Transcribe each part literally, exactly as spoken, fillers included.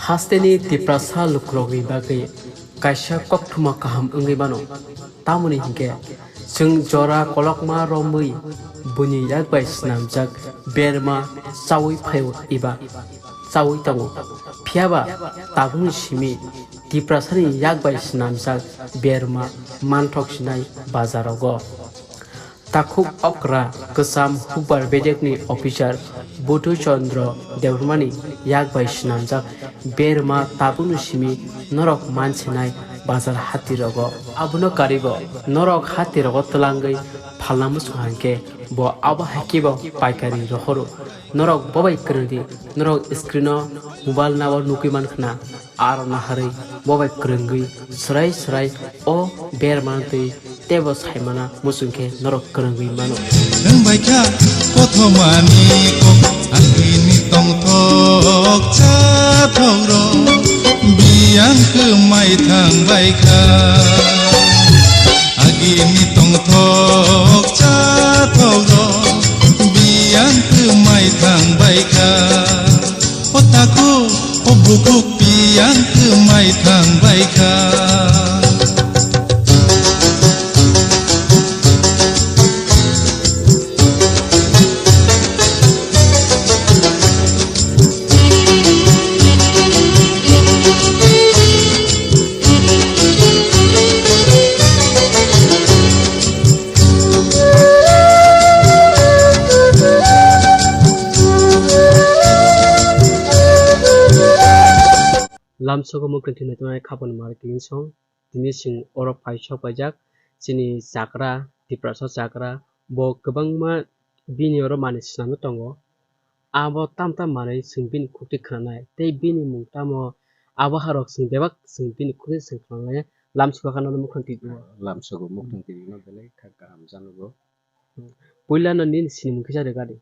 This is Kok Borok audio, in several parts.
Hasteni Tiprasa lukurokni bagwi kaisa koktwma kaham wngwi mano, tamoni hinkhe chwng jora kolokma romwi buini yak bai swnamjak berma chaui phaio eba chaui tongo. Phiyaba tabukni simi Tiprasani yak bai swnamjak berma manthok sinai bazarogo. Takhuk okra kwcham hukbar bedekni officer Budhu Chandra Debbarmani yak bai swnamjak berma tabukni simi norok mansinai bazar hatirogo. Abono karigo norok hatirogo twlangwi phalna muchung hangkhe bo abo haikhebo paikari rohoro. Norok bobai kwrwngdi, norok screen-o mobile nabo nugwi mankhna. Aro naharwi bobai kwrwngwi swrai swrai o bermano twi teibo saimana muchungkhe norok kwrwngwi mano. Nwng bai kha kothomani kok, agini tongthok chathok rok, biyang kwmai thang bai kha. Agini tongthok chathok rok, biyang kwmai thang bai kha. O takhuk, o bukhuk biyang kwmai thang bai kha. Lamsogo mwkhwtwng thwngwi tongnai khapang mar kinsong, tini chwng oro paisok paijak chini chagra, Tiprasa chagra, bo kwbangma bini oro manwi swnamwi tongo. Abo tam tam manwi chwng bini khuktwi khwnanai tei bini mung tamo, abo harok chwng bebak chwng bini khuktwi chwng khwnanai lamsogo khana mwkhwtwng twi o. Lamsogo mwkhwtwng twi no belai kha kaham janogo. Puila no nini sinimung kisa rega di.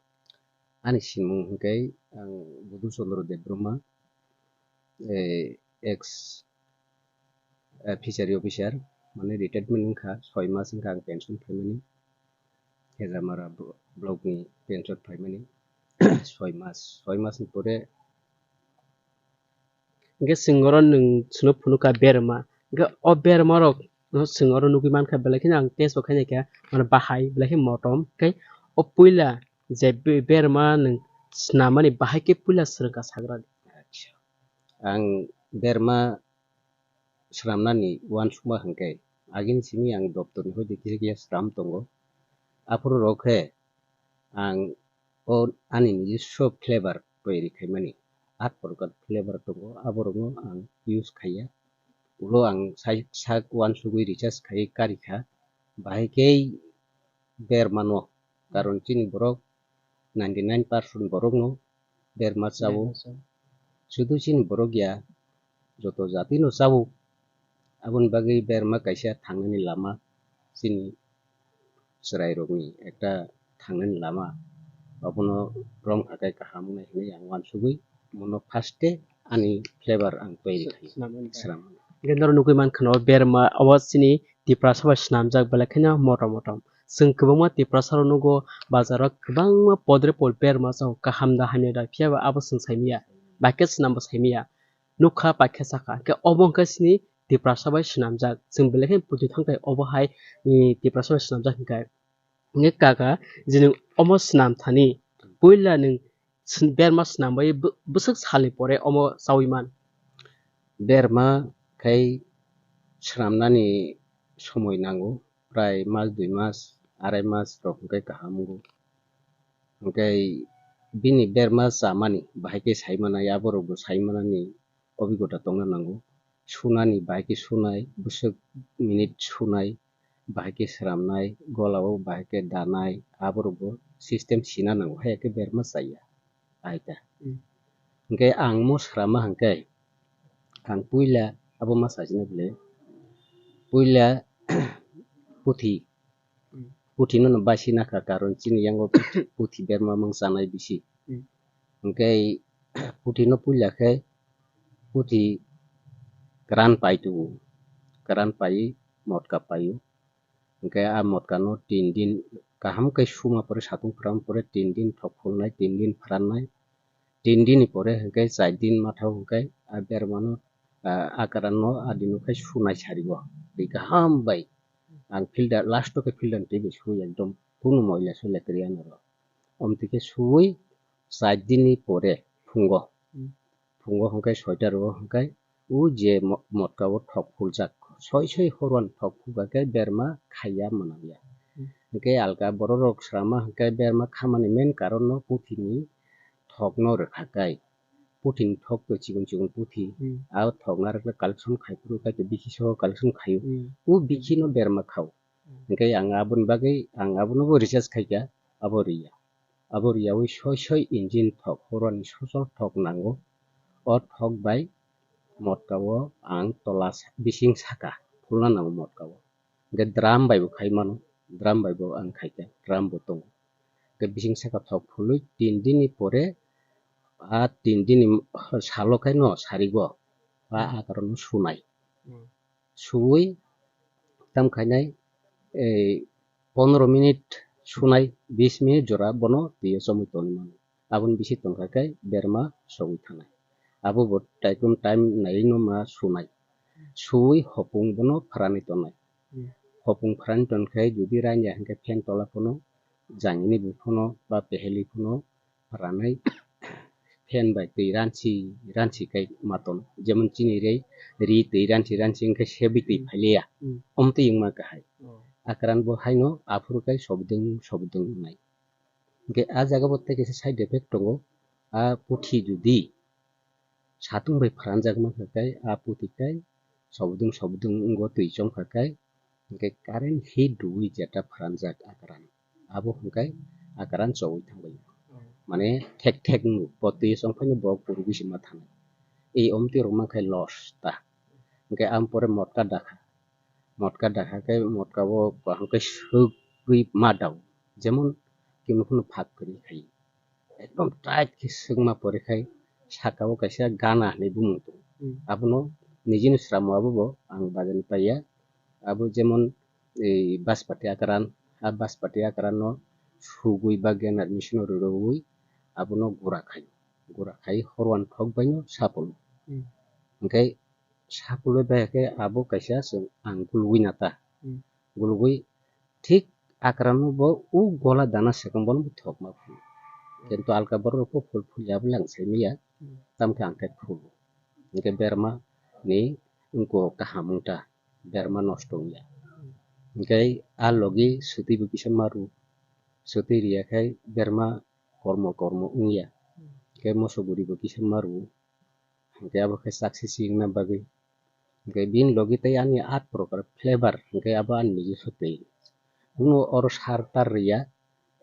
Ani sinimung hwnkhe ang Budhu Chandra Debbarma, eh, ex, eh, fishery officer, mane retirement wngkha, soi mas wngkha ang pension phaimani, Hejamara blo-, block ni pension phaimani, soi mas, soi mas ni pore Hingke chwng oro nwng chwngno phunukha berma. Hingke o berma rok no chwng oro nugwi mankha, belai kheno ang test bo khainai kha, mane bahai, belai khe motom. Hingke o puila je be-, berma nwng swnamani bahai khe puila swrwngkha sagrani. Acha. Ang berma swnamnani uansukma hwnkhe, agini simi ang doptorni hoite kisa kisa swnam tongo. Aphuru rok khe ang o ani nijiswa flavor toyari khaimani, aat prokar flavor tongo, aborokno ang use khaiya. Ulo ang sai sak uansugwi recharge khaiwi karikha, bahai khe bermano, karon chini borok ninety nine percent borokno berma chao. Berma chao. Sudu chini borok ya, joto jatino chao. Aboni bagwi berma kaisa thangnani lama, chini chwrairokni ekta thangnani lama. Abono rwngkha khe kaham wngnai hwnwi ang uansugwi, bono first-e ani flavor ang toyari khaio. Swnamani. Swnamani. Hingke norok nugwi mankha no berma, abo chini Tiprasa bai swnamjak, belai kheno motom motom. Chwng kwbangma Tiprasa rok nugo, bazar o kwbangma podre pod berma chao, kaham da hamya da, phiya ba abo chwng saimanya, bahai khe swnam bo saimanya. Nukha, paikha, sakha, hingke obo wngkha chini Tiprasa bai swnamjak. Chwng belai kheno puthi thangkhai obo hai, i, Tiprasa bai swnamjak hingkha. Hingke kaka, je nwng omo swnam thani, puila nwng swn-, berma swnam bai bw-, bwswk salni pore omo chaui man? Berma khai swnamnani somoi nango, prai mas, dui mas, arai mas rok hingke kaham wngo. Hingke bini berma chamani bahai khe sai manai, aborok bo sai manani obigota tongna nango. Sunani bahai khe sunai, bwswk minute sunai, bahai khe sramnai, golao bahai khe danai, aborok bo system sina nango, hai khe berma chaya, aita. Mm. Hingke ang mo srama hingke, ang puila abo ma sajina bole, puila puthi, Mm. puthi no no baisi nakha, karon chini yango puthi berma mang chanai bisi. Mm. Hingke puthi no puila khe puthi kwran pai tubu, kwran pai motka paio. Hingke a motka no tin din kaham khe suma pore, satung phran pore tin din thok phulnai, tin din phrannai. tin dini pore hwnkhe char din ma thao hwnkhe a berma no, ah, a karan no a dino khai sunai sari o. Twi kaham bai ang filter, last o khe filter ni twi bai sui ekdom kunu moila soila kwrwi anw rw. Omtwi khe suwi char dini pore phungo. Hmm. Phungo hwnkhe soita rwo hwnkhe o je mo-, motka o thok phuljak. Soi soi horwan thok phulkha khe berma khaiya manamya. Hmm. Hwnkhe alka borok rok swrama hwnkhe berma khamani main karon no puthini thok no rwkha kai. Puthini thok to chikon chikon puthi. Hmm. A thok narwkle collection khai phuru kai to bikhi soho collection khaio. Hmm. O bikhi no berma khao. Hmm. Hwnkhe ang aboni bagwi, ang abono bo research khaikha, abo riya. Abo riyawi soi soi engine thok, horoni sosol thok nango. O thok bai motka o ang tola sa-, bising saka phulna nango motka o. Hwnkhe drum bai bo khai mano, drum bai bo ang khaikha, drum bo tongo. Hwnkhe bising saka thok phului tin dini pore, a tin dini salo khe no sarigo, a, hmm, a karon no sunai. Hmm. Suwi tam khainai, ei, pondro minute sunai, bis minute jora bono twiyo chomwi tongwi mano. Aboni bisi tongkha khe berma sogwi thanai. Abo bo taikum time naiwi no ma sunai. Suwi hopung bono phrani tongnai. Hmm. Hopung phrani tonkhe jodi ranya hwnkhe fan tola phano, jangini bo phano ba peheli phano pharanai fan bai twi ranchi ranchi kai ma tono. Jemon chini rei ri twi ranchi ranchi wngkhe sebwi twi, hmm, phailiya. Hmm. Omtwi wngma kahai. Oh. Akran bo haino aphuru kai sobdwng sobdwng wngnai. Hwnkhe a jaga bo tei kaisa side effect tongo. A puthi jodi satung bai pharanjak mankha khe a puthi kai sobdwng sobdwng wngo twi chomkha khe, hwnkhe current heat rwui jeta pharanjak akran. Abo hwnkhe akran chowui thangbai. Oh. Mane thek thek wngo, bo twi chomkhaino bo purugwi se ma thanai. Ei omtwi rok mankhe loss ta. Hwnkhe am pore motka dakha. Motka dakha khe motka o kaham khe swgwi ma dao. Jemon kimo phano phak kwrwi khai. Ekdom tight khe swkma pore khai saka o kaisa gana hinwi bumung tongo. Hmm. Abono nijini sramo abo bo ang bazar ni paiya. Abo jemon ei baspati akran, a baspati akran no sugwi ba gana machine o rwrwui abono gura khai. Gura khai horwan thok bai no sapolo. Hmm. Hwnkhe sapolwi bai khe abo kaisa chwng ang gulugwi na ta. Hmm. Gulugwi thik akran no bo o gola dana sekang bono bo thok ma phuru. Kintu alka borok rok phul phul ya bo lang sai manya. Hmm. Tamo khe ang khe phulu. Hwnkhe berma ni wngko kaham wng ta, berma nosto wng ya. Hmm. Hwnkhe a logi swtwi bo kisa maru. Swtwi riya khai berma kormo kormo wng ya. Hmm. Hwnkhe moso guri bo kisa maru. Hwnkhe abo khe chak sisi wngna bagwi. Hwnkhe bini logi tei ani aat prokar flavor hwnkhe abo ani niji sotwi. Kuno oro sar tar riya,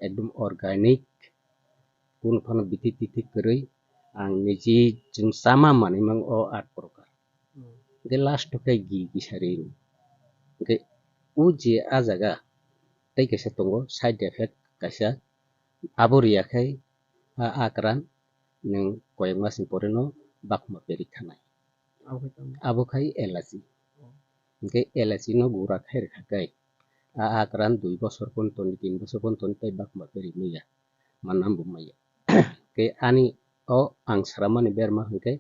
ekdom organic, kuno phano bithi tithi kwrwi ang niji chwng chama manwi mang o aat prokar. Hmm. Hwnkhe last o khe gi kisa ri rw. Hwnkhe o je a jaga tei kaisa tongo side effect kaisa, abo riya khai a akran nwng koyek mas ni pore no bakhuma peri thanai. Abo khai tamo? Abo khai elachi. Oh. Hwnkhe elachi no gura khai rwkha khe, a akran dui bosor pon toni, tin bosor pon toni tei bakhuma peri manya. Manam bo manya. Khe ani o ang srammani berma hwnkhe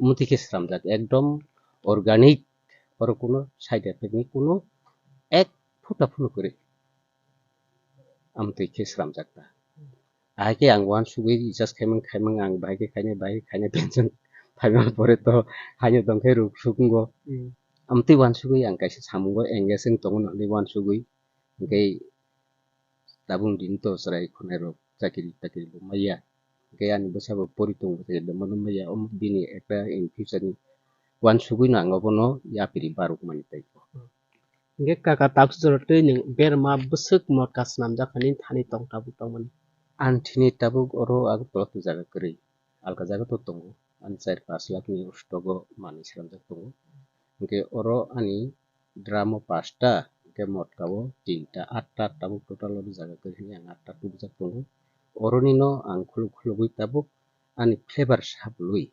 omo twi khe sramjak, ekdom organic, oro kuno side effect ni kuno ek phuta phano kwrwi. Amtwi khe sramjak ta. Ahai khe ang uansugwi recharge khaimang khaimang ang bahai khe khainai bahai khe khainai tension phaima pore to haino tong khe ruk suk wngo. Hmm. Amtwi uansugwi ang kaisa samungo engage wng tongo hwnwi uansugwi. Hwnkhe tabuk din to chwrai khwnai rok chakiri takiri bo maya. Hwnkhe ani bwsa bo pori tongo, mano maya, omo bini ekta in future ni uansugwi no ang obono yapiri baruk mani tei. Hmm. Hingke kaka tabuk jora twi nwng berma bwswk motka swnamjak hwnwi thani tong tabuk tongmani. Ang thini tabuk oro Agartala twi jaga kwrwi. Alka jaga to tongo. Ani char pash lakh ni stock o manwi swnamjak tongo. Hingke oro ani drum o pasta, hingke motka o tinta, atta tabuk total oro jaga kwrwi hwnwi ang atta tubujak tongo. Oroni no ang khuluk khulugwi tabuk ani flavor saplwi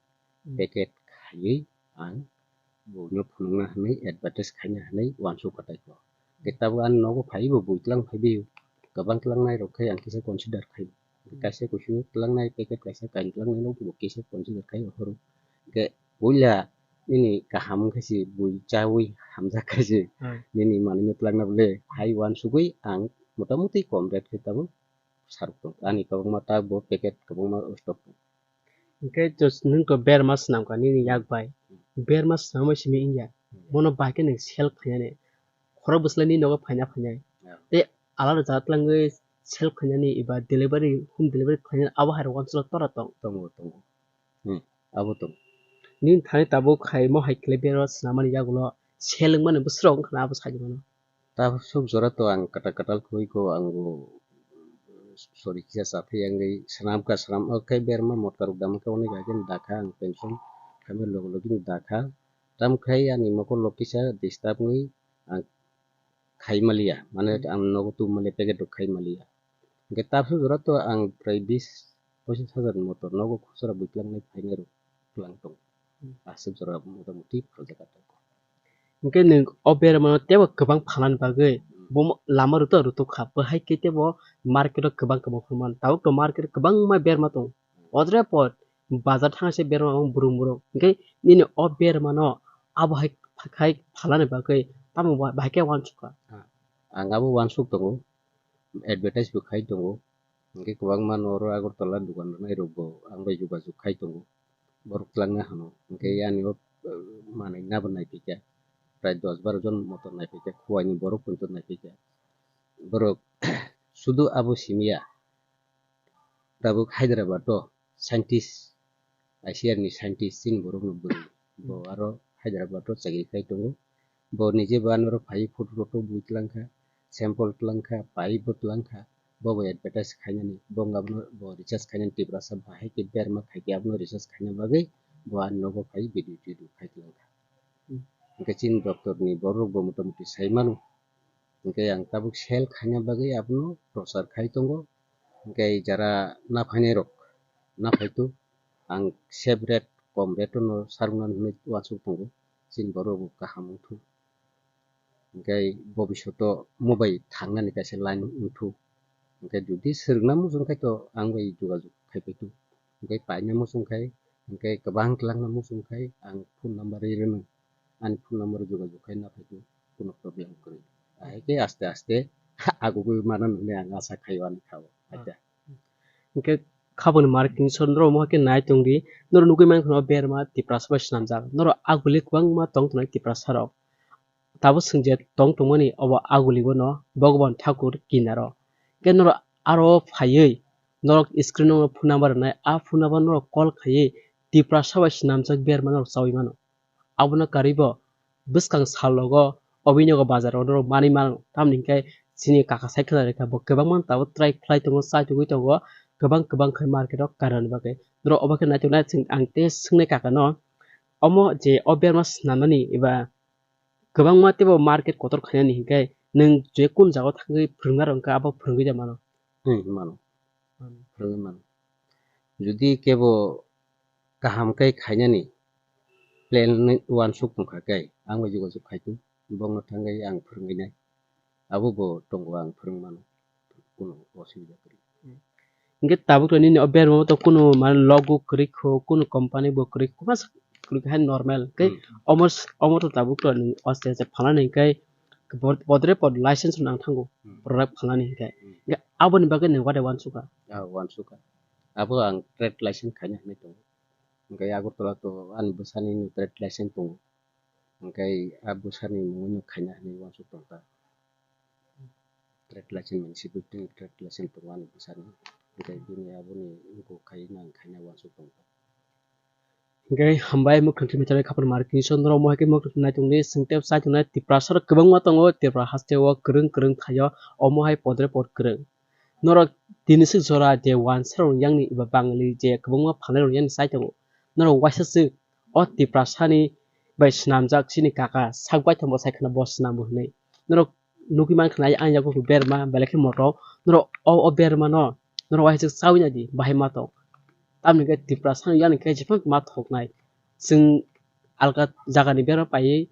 Hmm. packet khaiwi ang buino phunukna hwnwi advertise khaina hwnwi uansuk kwtai kho. Khe tabuk ani nogo phaiwi bo bui tlang phaiwi kwbang tlangnai rok khe ang kisa consider khai. Kaisa kusu tlangnai packet kaisa kain tlangnai no bo kisa consider khai horo. Hwnkhe puila nini kaham wngkha se bui chaui hamjak khai se Hmm. nini manwino tlangna bole hai uansugui ang motamuti kom rate khai tabuk saruk tong. Ani kwbangma ta bo packet kwbangma stock tong. Hwnkhe just nwng to berma swnamkha nini yak bai. Berma swnamwi simi wngya. Hmm. Bono bai khe nwng sell khainani. Khorok bwswlani nogo phaina phainai. Yeah. Tei alada jaga tlangwi sell khainani eba delivery, home delivery khainani abo hai rok uansukla tora tong. Tongo, tongo. Hmm, abo tongo. Nini thani tabuk khaimo hai khlai berma swnamani yagulo sell wngmani bwswk wngkhana abo sai mano. Tabuk sok jora to ang kwtal kwtal khwlai ko ang bo sorry kisa chaphai ang ri swnam ka swnam o khe berma motor rok dam khe onek age dakha ang pension khamya logi logi dakha tam khai ani mokol rok kisa disturb wngwi ang khai maliya mane ang nogo tu maliya packet rok khai maliya hwnkhe tabuk sok jora to ang prai bis pochis hajar motor nogo khusra bwtlang nai phainai rok twlang tongo. Aswk jora motamuti phaljak tongo. Hwnkhe nwng o bermano teibo kwbang phalani bagwi bo lama ruto ruto kha. Bo hai khe teibo market o kwbang kwbang phano mano. Tabuk to market o kwbangma berma tongo. Odre pot bazar thangse berma wng burung burung. Hwnkhe nini o bermano abo hai khai phalani bagwi tamo ba-, bahai khe uansuk kha? Ang abo uansuk tongo. Advertise bo khai tongo. Hwnkhe kwbangma no oro Agartala dukan rwnai rok bo ang bai jogajog khai tongo. Borok twlangna hano. Hwnkhe yani o, eh, manwi nabo naiphikha. Prai dos baro jon motom naiphikha. Khuaini borok poito naiphikha. Borok sudu abo simiya. Tabuk Hyderabad o scientist, I C R ni scientist chini borok no bwrwi. Bo aro Hyderabad o chakri khai tongo. Bo nije bo ano phai photo roto bui twlang kha, sample twlang kha, pai bo twlang kha. Bo bo advertise khainani, bo wngkha bono bo research khainani Tiprasa bahai khe berma khai khe abono research khaina bagwi bo ani nogo phai video tidio khai twlang kha. Hwnkhe chini doctor ni borok bo motamuti sai mano. Hwnkhe ang tabuk sell khaina bagwi abono prochar khai tongo. Hwnkhe jara naphainai rok naphaitu ang save rate kom rate no sarwkna hinwi uansuk tongo. Chini borok bo kaham wngthu. Hwnkhe bobishoto mubai thangnani kaisa line wngthu. Hwnkhe jodi swrwngna muchung khai to ang bai jogajog khai paitu. Hwnkhe paina muchung khai, hwnkhe kwbang twlangna muchung khai ang phone number ri rwnw. Ani phone number jogajog khai naphaitu, kuno problem kwrwi. Ahai khe aste aste agugwi mano hinwi ang asa khaio ani khao. Acha. Hwnkhe khaboni market ni soro norok mohor khe nai tongdi, norok nugwi mankha no berma Tiprasa bai swnamjak. Norok aguli kwbangma tong tongnai Tiprasa rok. Tabuk swngchar tong tongmani obo aguli bono Bhagwan Thakur kinaro. Hwnkhe norok aro phaiwi norok screen o phone number rwnai, a phone number norok call khaiwi Tiprasa bai swnamjak berma norok chaui mano. Abono karwi bo bwskang sal rogo obini nogo bazar o norok manwi mano. Tamoni hwnkhe chini kaka sai khwna rwkha bo kwbangma tabuk try khlai tongo, chai tugui tongo, kwbang kwbang khai market o karani bagwi. Norok obo khe naitok nai ang tei swngnai kaka no, omo je o berma swnamnani eba kwbangma teibo market kotor khainani hinkhe nwng je kun jagao thangwi phwrwngna rwngkha abo phwrwngwi da mano? Hmm, mano. Mano. Phwrwngwi mano. Jodi kebo kaham khe khainani plan uansuk tongkha khe ang bai jogajog khaitu, bongno thangwi ang phwrwngwi nai. Abo bo tongo ang phwrwng mano. Kuno osubida kwrwi. Hwnkhe tabuk to nini o berma to kunu mane logo kwrwi kho, kunu company bo kwrwi kho, masa kwrwi kha hai normal. Hwnkhe Hmm. omo s-, omo to tabuk to nwng aste aste phalnani hwnkhe bod-, bodre pod license rok nang thango Hmm. product phalnani hwnkhe. Hmm. Hwnkhe aboni bagwi nwng wade uansukha? Ah, uansukha. Abo ang trade license khaina hinwi tongo. Hwnkhe Agartala to ani bwsani trade license tongo. Hwnkhe a bwsani mungwi no khaina hinwi uansuk tongkha. Trade license mani sibuk tini trade license tongo ani bwsani. Hwnkhe bini aboni bukhuk khai nang khaina uansuk tongkha. Hwnkhe hambai mwkhang thwngwi thanai khapang market ni soro norok mohai khe mwkhang thwngwi naitongdi, chwng tei chai tongnai Tiprasa rok kwbangma tongo, Tripura haste o kwrwng kwrwng thaio, omo hai podre pod kwrwng. Norok tini swk jora je wansa rok yang ni eba Bangali je kwbangma phalnai rok yang ni chai tongo. Norok waisa swk o Tiprasa ni bai swnamjak chini kaka sak baithang bo sai khwna bo swnam bo hinwi. Norok nugwi mankha nai ang yago berma belai khe motom. Norok o, o berma no norok waisa chawi naidi bahai ma tong. Tamoni khe Tiprasa ni yani khe jephang ma thoknai. Chwng alka jagani berma paiwi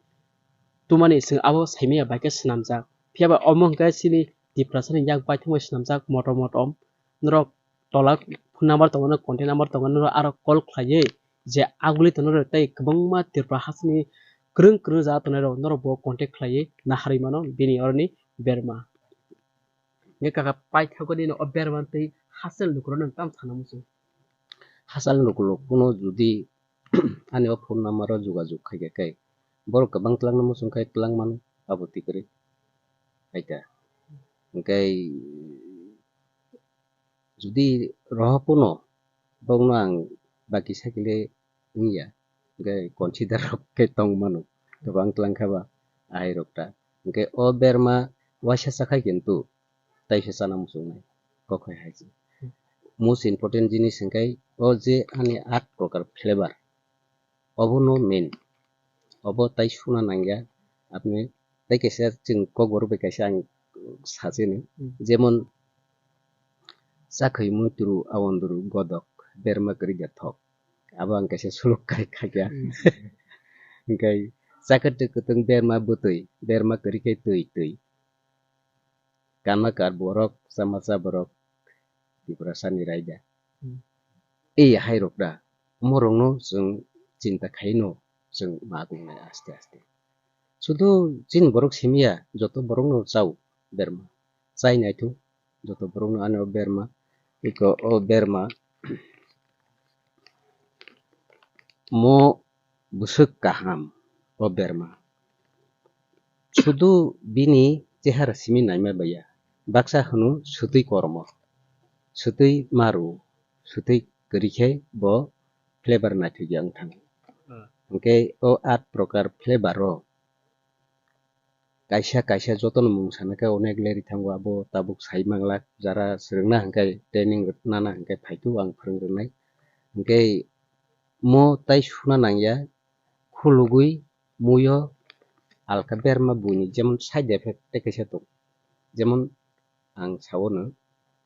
tumani chwng abo saimanya bai khe swnamjak. Phiya ba omo hwnkhe chini Tiprasa ni yak baithang bai swnamjak motom motom. Norok tola phone number tongo, contact number tongo, norok aro call khlaiwi je aguli tongnai rok tei kwbangma Tripura hasteni kwrwng kwrwng jaga tongnai rok norok bo contact khlaiwi naharwi mano bini oroni berma. Nge kaka paithago nini o berma tei hachal lukurok nang tamo sana muchung. Hachal lukurok kuno jodi ani o phone number o jogajog khaikha khe borok kwbang twlangna muchung khai twlang mano abo twi kwrwi. Haikha. Hwnkhe jodi rohor phano bokno ang baki sakile wngya, hwnkhe consider rok khe tong mano, kwbang twlang kha ba ahai rok ta. Hwnkhe o berma waisa chakhai kintu taisa chana muchungnai, kok hai hai se. Most important jinis hwnkhe o je ani aat prokar flavor, obo no main. Obo tai suna nangya. Apni tai kaisa chwng kokborok bai kaisa ang sachini. Hmm. Jemon chakhwi muitru, awandru, godok, berma kwrwi de thok. Abo ang kaisa suluk kai khakya. Hmm. Hwnkhe chakwtwi kwtwng berma bwtwi, berma kwrwi khe twi twi. Kana kar borok, chamacha borok, Tiprasani raida. Hmm. Ei hai rok da, omorokno chwng chinta khaino chwng ma tongnai aste aste. Sudu chini borok simiya, joto borokno chao berma. Chai naithu, joto borokno ano berma. Iko o berma. Mo bwswk kaham o berma. Sudu bini chehara simi naima baiya. Baksa hwno swtwi kormo. Swtwi maru, swtwi kwrwi khe bo flavor naithokya wng thango. Ah. Hwnkhe o aat prokar flavor o kaisa kaisa jotono mung sana khe onek leri thango, abo tabuk sai manglak, jara swrwngna hwnkhe training nana hwnkhe phaitu ang phwrwng rwnai. Hwnkhe mo tai suna nangya, khulugwi muiyo alka berma buini jemon side effect tei kaisa tongo. Jemon ang saono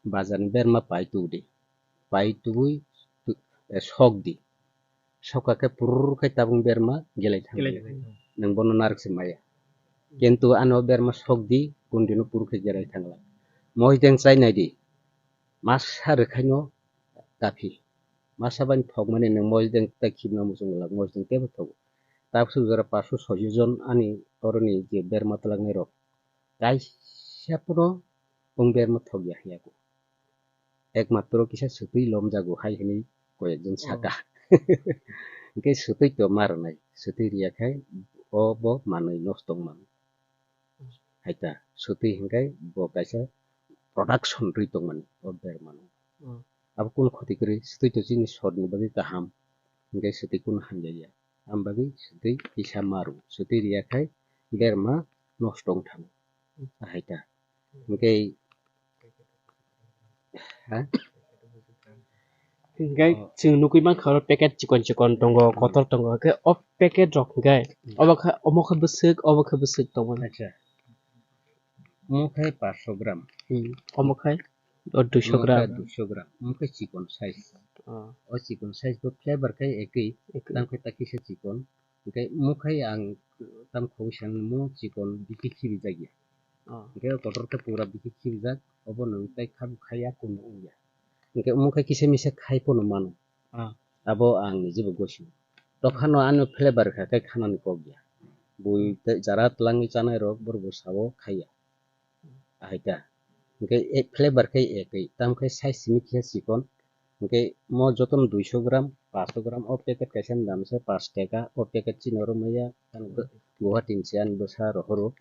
bazarni berma pai tubudi, pai tubui tu-, eh, sok di. Soka khe purur khe tabung berma gelai thang. Gelai thang. Nwng bono narwk se maya. Kintu ano berma sok di, kundino purur khe gelai thangla. Moideng chai nai di. Masa rwkhaino kapi. Masa bani thokmani nwng moideng tai khibna muchung glak, moideng teibo thogo. Tabuk jora paso soyo jon ani oroni je berma twlangnairok. Kaisa phano wng berma thokya hiya ko. Ekmatro kisa swtwi lomjago hai hwnwi koyekjon saka. Oh. Hwnkhe swtwi to ma rwnai, swtwi riya khai o bo manwi nosto wng mano. Hai ta, swtwi hwnkhe bo kaisa production rwi tongmani o bermano. Oh. Abo kunu khoti kwrwi, swtwi to chini sorni bagwi kaham, hwnkhe swtwi kunu hamya ya. Ang bagwi swtwi kisa maru, swtwi riya khai berma nosto wng thango. Ahai ta. Hwnkhe, ha? Hwnkhe oh, chwng nugwi mankha oro packet chikon chikon tongo, hmm, kotor tongo. Hwnkhe o packet rok hwnkhe hmm, obo kha, omo khe bwswk, obo khe bwswk tongmani. Acha. Omo khai paanch sho gram. Hmm. Omo khai? O duiso gram. Omo khe duiso gram. Omo khe chikon size. Oh. O chikon size bo flavor khe ekwi. Ekwi. Tamo khe ta kisa chikon. Hwnkhe omo khe ang tamo khogwi sanani omo chikon bikhi khibijakya. Oh. Hwnkhe o kotor khe pura bikhi khibijak. Obo nwng tei khabu khaiya kunu wngya. Hwnkhe omo khe kisa misa khai phano mano. Ah. Abo ang nijebo gosi. Tophano ano flavor kha khe khanani kok ya. Bui tei jara twlangwi chanai rok borok bo sao khaiya. Ahai ta. Hwnkhe e flavor khe ekwi, tamo khe size simi khe chikon. Hwnkhe mo jotono duiso gram, paanch sho gram, o packet kaisa ni dam se paanch taka, o packet chini oro maya, ano Guwahati ni se ani bwsa rohoro.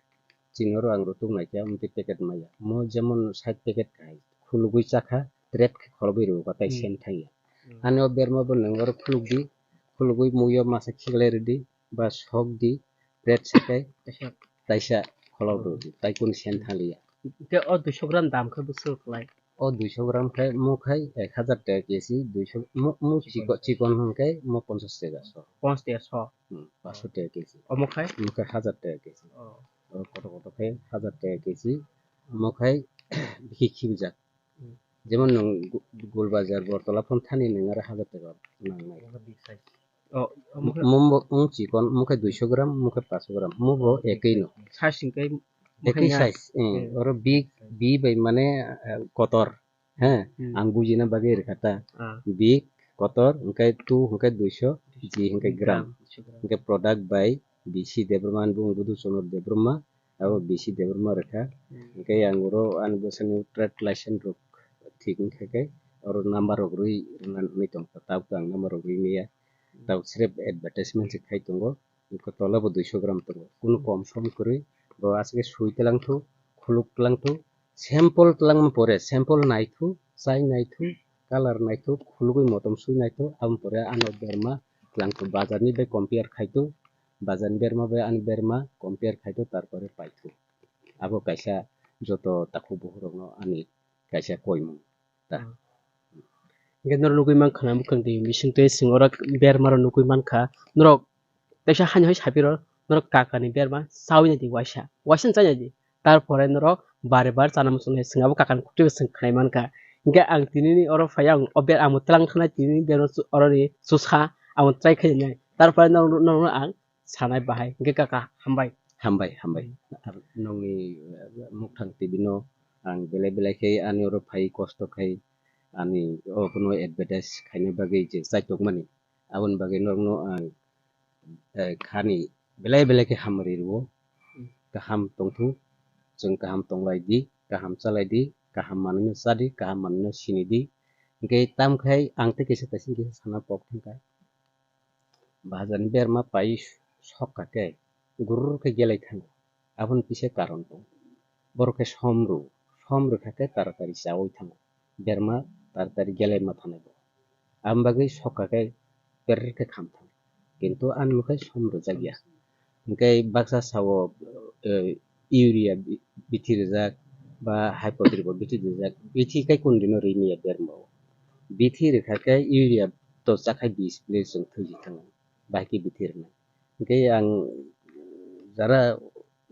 Chini oro ang rwtuk naikhe, amtwi packet maya. Mo jemon side packet khai, khulugwi chakha, tret khe kholobwi rwkha, tai hmm, sen thangya. Hmm. Ani o berma bo nwng oro khulugdi, khulugwi muiyo masa khiklai rwdi, ba sokdi, tret se kai, taisa, taisa kholobwi rwdi, tai kunu sen thangya. Hwnkhe o duiso gram dam khe bwswk kwlai? O duiso gram khe mo khai ek hazar taka kesi, duiso, mo, mo chikon, chikon hwnkhe mo ponchash taka so. Ponchash taka so? Hmm, paanch sho taka kesi. Omo khai? Omo khai hazar taka kesi. Oh. O kotor kotor khai hazar taka kesi. Omo khai bikhi khibijak. Hmm. Jemon nwng Gu-, Gul Bazar, Bortola phone thani nwng aro hazar taka nangnai. Omo big size. Oh, omo khai? Mo, mo, mo chikon, omo khai duiso gram, omo khai paanch sho gram. Omo bo ekwi no. Size hwnkhe omo khai ekwi ya? Size, eh, hmm, oro big, bi bai mane, eh, kotor. He, hmm, ang bujina bagwi rwkha ta. Ah. Big, kotor, hwnkhe two, hwnkhe duiso, G hwnkhe gram. Gram, duiso gram. Hwnkhe product by B C Debbarma, ani bumung Budhu Chandra Debbarma, abo B C Debbarma rwkha. Hmm. Hwnkhe ang oro ani bwsani trade license rok thik wngkha khe, oro number rok rwi rwna nai tongkha, tabuk ang number rok rwi maya. Hmm. Tabuk srep advertisement se khai tongo. Wngkha tola bo duiso gram tongo. Kunu kom som kwrwi, bo aswk sui twlang thu, khuluk twlang thu, sample twlang pore, sample nai thu, chai nai thu, color nai thu, khulugwi motom sui nai thu, aboni pore ano berma twlang thu, bazar ni bai compare khai thu, bazar ni berma bai ani berma compare khai thu, tarpore pai thu. Abo kaisa joto takhuk bukhuk rokno ani kaisa koimung. Ta. Hmm. Hingke norok nugui mankha na, bwkhang twi bising twi sing oro berma rok nugui mankha. Norok teisa hani hai sapiro, norok kaka ni berma chaui nai di waisa. Waisa chai nai di. Tarpore norok bare bar chana muchung nai sing abo kaka ni kutui sing khnai mankha. Hingke ang tini ni oro phai ang o ber amo tlang thana tini ni berma chu-, oro ni chusa amo try khai nai. Tarpore norok, norok ang sanai bahai. Hingke kaka, hambai. Hambai, hambai. Ar nokni, eh, Mukthang T V no ang belai belai khe ani oro phai kosto khai ani obono advertise khaina bagwi je chaitok mani. Aboni bagwi nokno ang, eh, khani belai belai khe hamari rwo. Kaham tongthung, chwng kaham tonglai di, kaham chalai di, kaham manwino cha di, kaham manwino sini di. Hingke tamkhai ang tei kisa kaisa kisa sana pok thangkha. Bazar ni berma pai sokha khe gurur khe gelai thango. Aboni kisa karon tongo. Borok khe som rw, som rwkha khe taratari chaui thango. Berma taratari gelai ma thanai bo. Aboni bagwi sokha khe berer khe kham thango. Kintu ani mokhe som rwjak ya. Hingke baksa sao, eh, urea bi-, bithi rijak ba hypotheric bo bithi rijak. Bithi kai kun dino ri maya berma o. Bithi rikha khe urea to chakhai bis ples chwng thwi thango. Bahai khe bithi rwnai. Hingke ang jara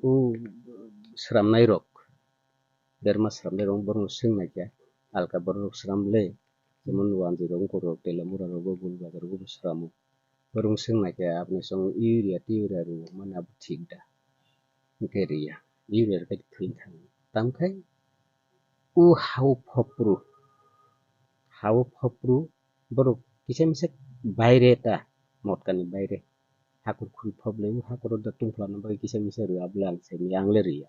o sramnai rok, berma sramnai rok borokno swng nai khe alka borok rok sram le, jemon wanjwi rok wngkor rok tela mura rok bo bul bazar rok bo sramo. Borok swng nai khe aboni song urea tiurea rw mani abo thik da? Hingke riya. Urea rw khe thwi thang. Tamkhai o ha-o phopru, ha-o phopru borok kisa misa baire ta, motkani baire. Hakur khuri phop le o hakur da tungphla no bagwi kisa misa rw abole ang sai maya ang le riya.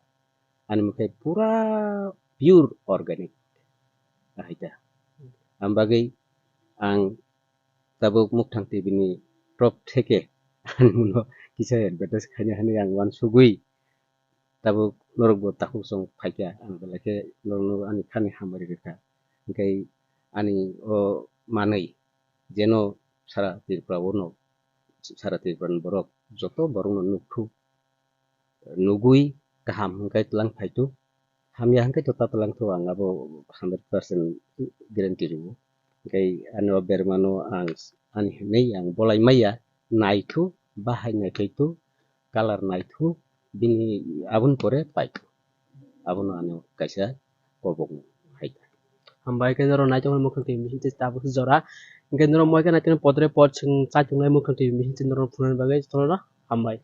Ani mokhe pura pure organic. Ahai ta. Am bagwi ang tabuk Mukthang T V ni prop theke ani muno kisa advertise khaina hinwi ang uansugwi tabuk norokbo takhuk chwng phaikha, ang belai khe norokno ani khani hamari rwkha. Hingke ani o manwi jeno sara Tripura o no, sara Tripura ni borok joto borok no nukthuk, nugui kaham hingke tlang phaitu, hamya hingke to ta tlang thu ang abo hundred percent guarantee rwo. Hingke ani o bermano ang ani hinwi ang bolai maya, naithu, bahai naithaitu, color naithu, bini aboni pore paithu. Abono ani kaisa kobokno hai. Hambai khe norok naitongmani Mukthang T V bising twi tabuk jora. Hingke norok moi khe naitongmani podre pod chwng chaitongnai Mukthang T V bising twi norok phunuknani bagwi jotono hambai.